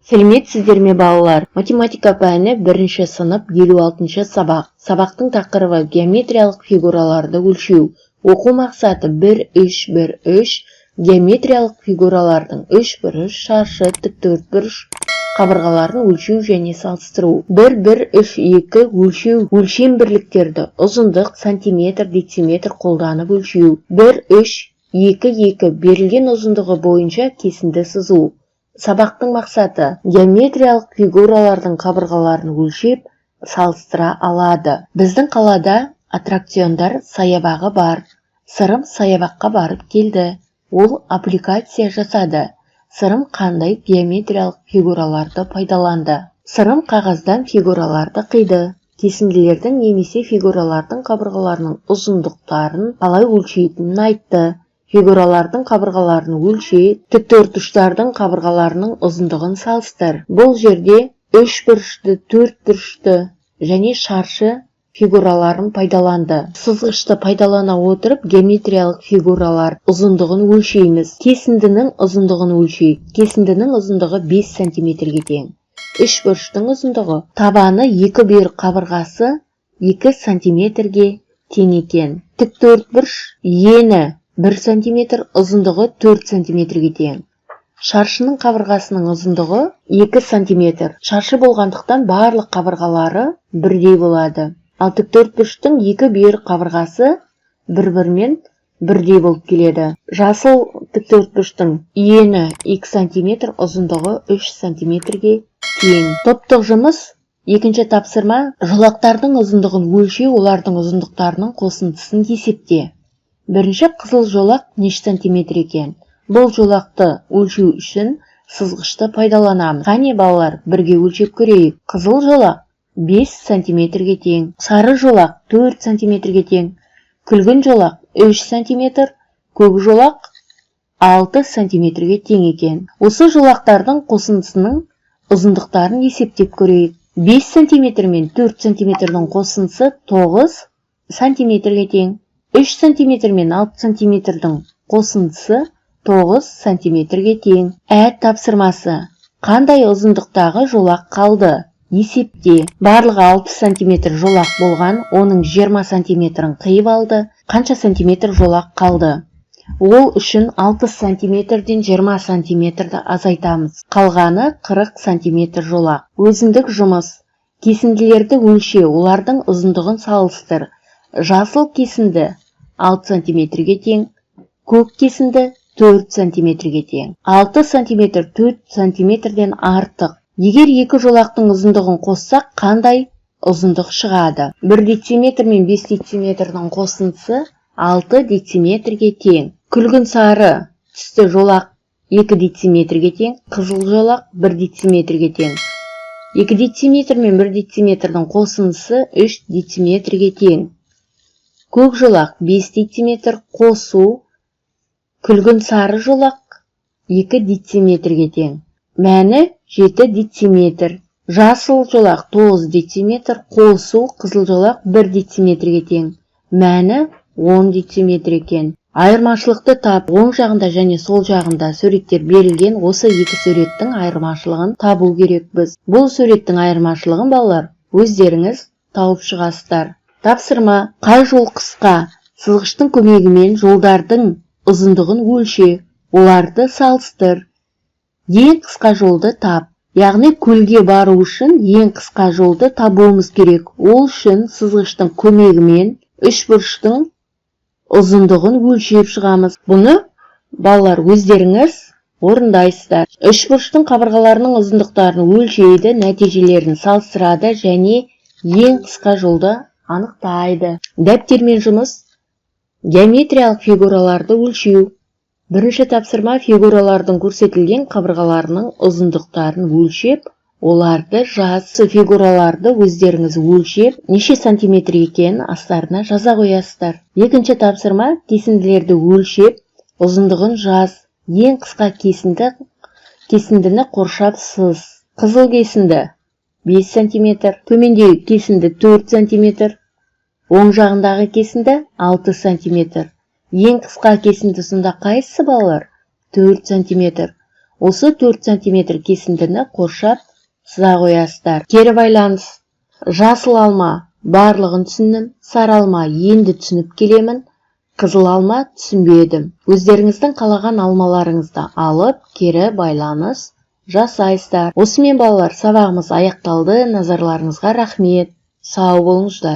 Сәлеметсіздер ме, балалар! Математика пәні, бірінші сынып, 56-сабақ. Сабақтың тақырыбы: геометриялық фигураларды өлшеу. Оқу мақсаты: 1, 3, 1, 3 геометриялық фигуралардың үшбұрыш, шаршы, тіктөртбұрыш қабырғаларын өлшеу және салыстыру. 1, 1, 3, 2 өлшеу, өлшем бірліктерді ұзындық, сантиметр, дециметр қолданып өлшеу. 1, 3, 2, 2 берілген ұзындығы бойынша кесінді сызу. Сабақтың мақсаты: геометриялық фигуралардың қабырғаларын өлшеп, салыстыра алады. Біздің қалада аттракциондар саябағы бар. Сырым саябаққа барып келді. Ол аппликация жасады. Сырым қандай геометриялық фигураларды пайдаланды? Сырым қағаздан фигураларды қиды. Кесінділердің немесе фигуралардың қабырғаларының ұзындықтарын қалай өлшейтінін айтты. Фигуралардың қабырғаларын өлше, тіктөртбұрыштардың қабырғаларының ұзындығын салыстыр. Бұл жерде үш бұрышты, төрт бұрышты және шаршы фигураларын пайдаланды. Сызғышты пайдалана отырып, геометриялық фигуралар ұзындығын өлшейміз. Кесіндінің ұзындығын өлшейік. Кесіндінің ұзындығы 5 сантиметрге тең. Үш бұрыштың ұзындығы, табаны екі бүйір қабырғасы 2 сантиметрге тең екен. Тіктөртбұрыш ені 1 сантиметр, ұзындығы 4 сантиметрге тең. Шаршының қабырғасының ұзындығы 2 сантиметр. Шаршы болғандықтан, барлық қабырғалары бірдей болады. Ал тіктөртбұрыштың екі бүйір қабырғасы бір-бірімен бірдей болып келеді. Жасыл тіктөртбұрыштың ені 2 сантиметр, ұзындығы 3 сантиметрге тең. Топтық жұмыс. Екінші тапсырма: жолақтардың ұзындығын өлшеу, олардың ұзындықтарының қосындысын есепте. Бірінші қызыл жолақ неше сантиметр екен? Бұл жолақты өлшеу үшін сызғышты пайдаланамыз. Қане, балалар, бірге өлшеп көрейік. Қызыл жолақ 5 сантиметрге тең, сары жолақ 4 сантиметрге тең, күлгін жолақ 3 сантиметр, көк жолақ 6 сантиметрге тең екен. Осы жолақтардың қосындысының ұзындықтарын есептеп көрейік. 5 сантиметр мен 4 сантиметрдің қосындысы 9 сантиметрге тең. 3 сантиметр мен 6 сантиметрдің қосындысы 9 сантиметрге тең. Әд тапсырмасы: қандай ұзындықтағы жолақ қалды? Есепте. Барлығы 60 сантиметр жолақ болған, оның 20 сантиметрін қиып алды. Қанша сантиметр жолақ қалды? Ол үшін 60 сантиметрден 20 сантиметрді азайтамыз. Қалғаны 40 сантиметр жолақ. Өзіндік жұмыс: кесінділерді өлше, олардың ұзындығын салыстыр. Жасыл кесінді 6 сантиметрге тең, көк кесінді 4 сантиметрге тең. 6 сантиметр 4 сантиметрден артық. Егер екі жолақтың ұзындығын қоссақ, қандай ұзындық шығады? 1 дециметр мен 5 дециметрдің қосындысы 6 дециметрге тең. Күлгін сары түсті жолақ 2 дециметрге тең, қызыл жолақ 1 дециметрге тең. 2 дециметр мен 1 дециметрдің қосындысы 3 дециметрге тең. Көк жолақ 5 дециметр қосу күлгін сары жолақ 2 дециметрге тең. Мәні 7 дециметр. Жасыл жолақ 9 дециметр қосу қызыл жолақ 1 дециметрге тең. Мәні 10 дециметр екен. Айырмашылықты тап. Оң жағында және сол жағында суреттер берілген. Осы екі суреттің айырмашылығын табу керекпіз. Бұл суреттің айырмашылығын, балалар, өздеріңіз тауып шығасыздар. Тапсырма: қай жол қысқа? Сызғыштың көмегімен жолдардың ұзындығын өлше, оларды салыстыр. Ең қысқа жолды тап. Яғни көлге бару үшін ең қысқа жолды табуымыз керек. Ол үшін сызғыштың көмегімен үшбұрыштың ұзындығын өлшеп шығамыз. Бұны, балалар, өздеріңіз орындайсыздар. Үшбұрыштың қабырғаларының ұзындықтарын өлшейді, нәтижелерін салыстырады және ең қысқа жолды анықтайды. Дәптермен жұмыс: геометриялық фигураларды өлшеу. Бірінші тапсырма: фигуралардың көрсетілген қабырғаларының ұзындықтарын өлшеп, оларды жаз. Фигураларды өздеріңіз өлшеп, неше сантиметр екенін астарына жаза қоясыздар. Екінші тапсырма: кесінділерді өлшеп, ұзындығын жаз. Ең қысқа кесіндіні қоршап сыз. Қызыл кесінді 5 сантиметр, төмендегі кесінді 4 сантиметр, оң жағындағы кесінді 6 сантиметр. Ең қысқа кесінді сонда қайсысы, балалар? 4 сантиметр. Осы 4 сантиметр кесіндіні қоршап сыза қоясыздар. Кері байланыс: жасыл алма — барлығын түсіндім, сары алма — енді түсініп келемін, қызыл алма — түсінбедім. Өздеріңіздің қалаған алмаларыңызды алып, кері байланыс жасайсыздар. Осымен, балалар, сабағымыз аяқталды. Назарларыңызға рахмет, сау болыңыздар.